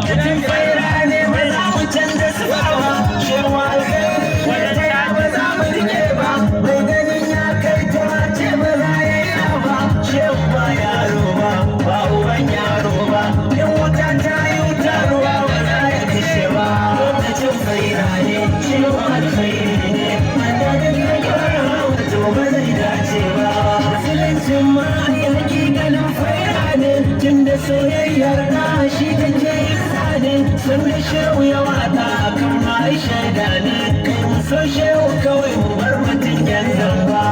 Lokacin faira ne, ba za mu canza sufawa. Shewa alkhairi ne, ta ya ba za mu rike ba? Mai ganin ya kai to a ce ba za ya yi ba. Shehu ba yaro ba, ba uban yaro ba. In wuta ta yi wuta, ruwa ba za ya kashe ba. Lokacin faira ne, shehu alkhairi ne, wanda duk ya gyara wato ba zai dace ba. Musuluncin ma ai hakikalin faira ne, tunda soyayyar na shi take yin zane. Sun da shehu ya wata akan ma ai shaida ne. Kai, mu so shehu kawai, mu bar mutum yan zamba.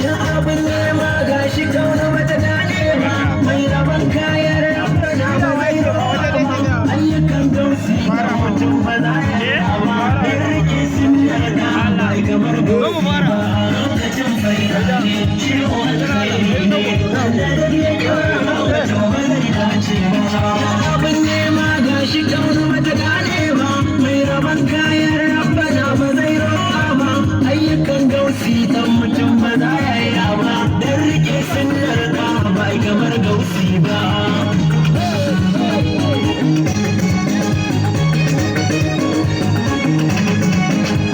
Ya abin nema gashi, kauna mata na nema. Mai rabon kayan rabbana ba zai roƙa ba. Ayyukan gausi da mutum ba za ya yi ba. In rike sun yarda bai kamar gausi ba. Lokacin faida ne, ciwo alkhairi ne, wanda duk ya kyara wato ba zai dace ba. Ya abin nema gashi, kauna mata gane ba. Mai rabon kayan rabbana ba zai roƙa ba. Ayyukan gausi dan mutum ba za ya yi ba. Dan rike sunnar da bai kamar gausi ba.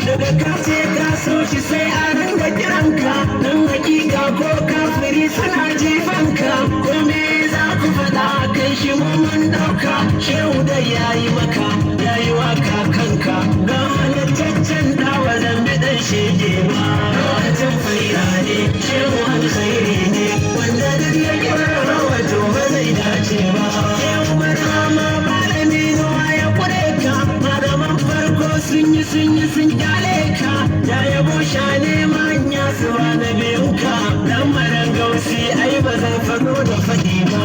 Daga ka ce ka so shi, sai a ringa kiranka. Nan hakika ko kafiri suna jifanka. Ko me za ku faɗa kai shi, mu mun ɗauka. Shehu da yayi maka, yayi wa kakanka. Ga halittaccen ɗawa zambi ɗan shege ba. Lokacin faira ne, shehu alkhairi ne, wanda duk ya kira wato ba zai dace ba. Shehu barhama malami nuwa ya kure ka. Malaman farko sun yi, sun yi, sun kyale ka. Ya yabo shane manya su ba na biyunka. Lamarin gausi ai ba zai faɗo da faɗi ba.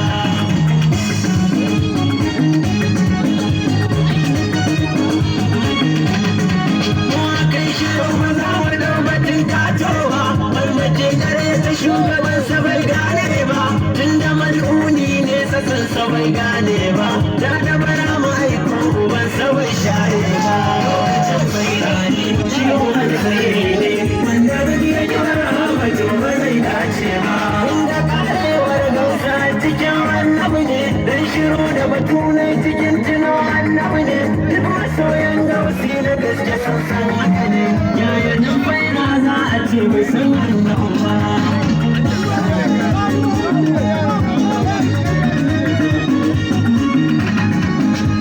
Mu kai shehu ba za mu dau batun katowa. Wanda ke kare ta shugaban sa bai gane ba. Tunda mal'uni ne, sasan sa bai gane ba. Da da bara mu aiko uban sa bai share ba. Lokacin faira ne, ciwo alkhairi ne, wanda duk ya gyara wato ba zai dace ba. Inda karewar gausa cikin annabi ne, dan shiru da batu ne cikin tuno annabi ne. Duk masoyan gausi na gaske sun san haka ne. Yaya dan faira za a ce bai san annabi ba?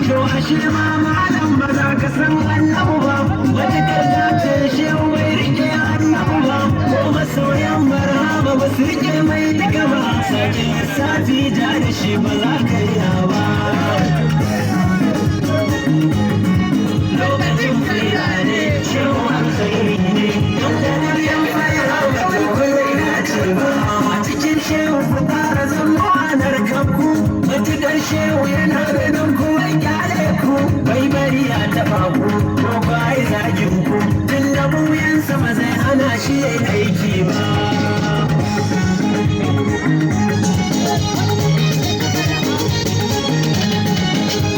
To ashe ma malam ba za ka san annabu ba, matuƙar ka ce shehu bai rike annabu ba, ko masoyan marhaba ba su rike mai duka ba. Sake lissafi, ja da shi ba za ka yi ba. Lokacin faira ne, shehu alkhairi ne, wanda duk yan faira ba to ba zai dace ba. A cikin shehu ku fara zama narkakku, matuƙar shehu yana ganin ku bai kyale ku, bai bari a taɓa ku ko bai zagin ku, tun da buyansa ba zai hana shi yayi aiki ba.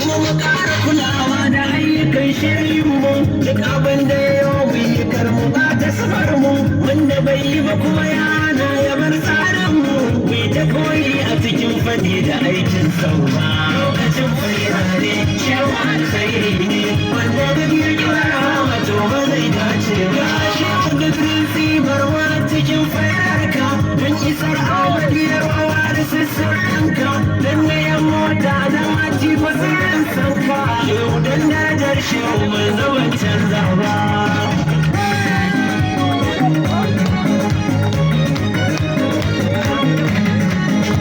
Kuma mu ƙara kulawa da ayyukan shirinmu, duk abin da ya yi mu yi, kar mu ɓata safar mu. Wanda bai yi ba kuma ya hana ya bar tsarin mu. Mu ta koyi a cikin faɗi da aikin sauwa. Lokacin faira ne, shehu alkhairi ne, wanda duk ya gyara wato ba zai dace ba. Shehu duk rinsi barwa cikin fairarka, don isar amadiyar rawa da sissaranka, don na mota don aji fasirin sanka. Shehu, don darajar shehu mai zaman canza ba.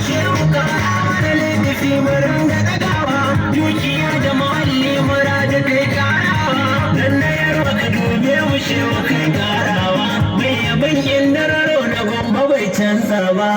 Shehu kara mana laifi mu ringa ɗagawa, dukiya da muhalli mura da kai karawa. Dan na yarwa ka dube mu, shehu kai karawa. Mai yabon indararo na gomba bai canza ba.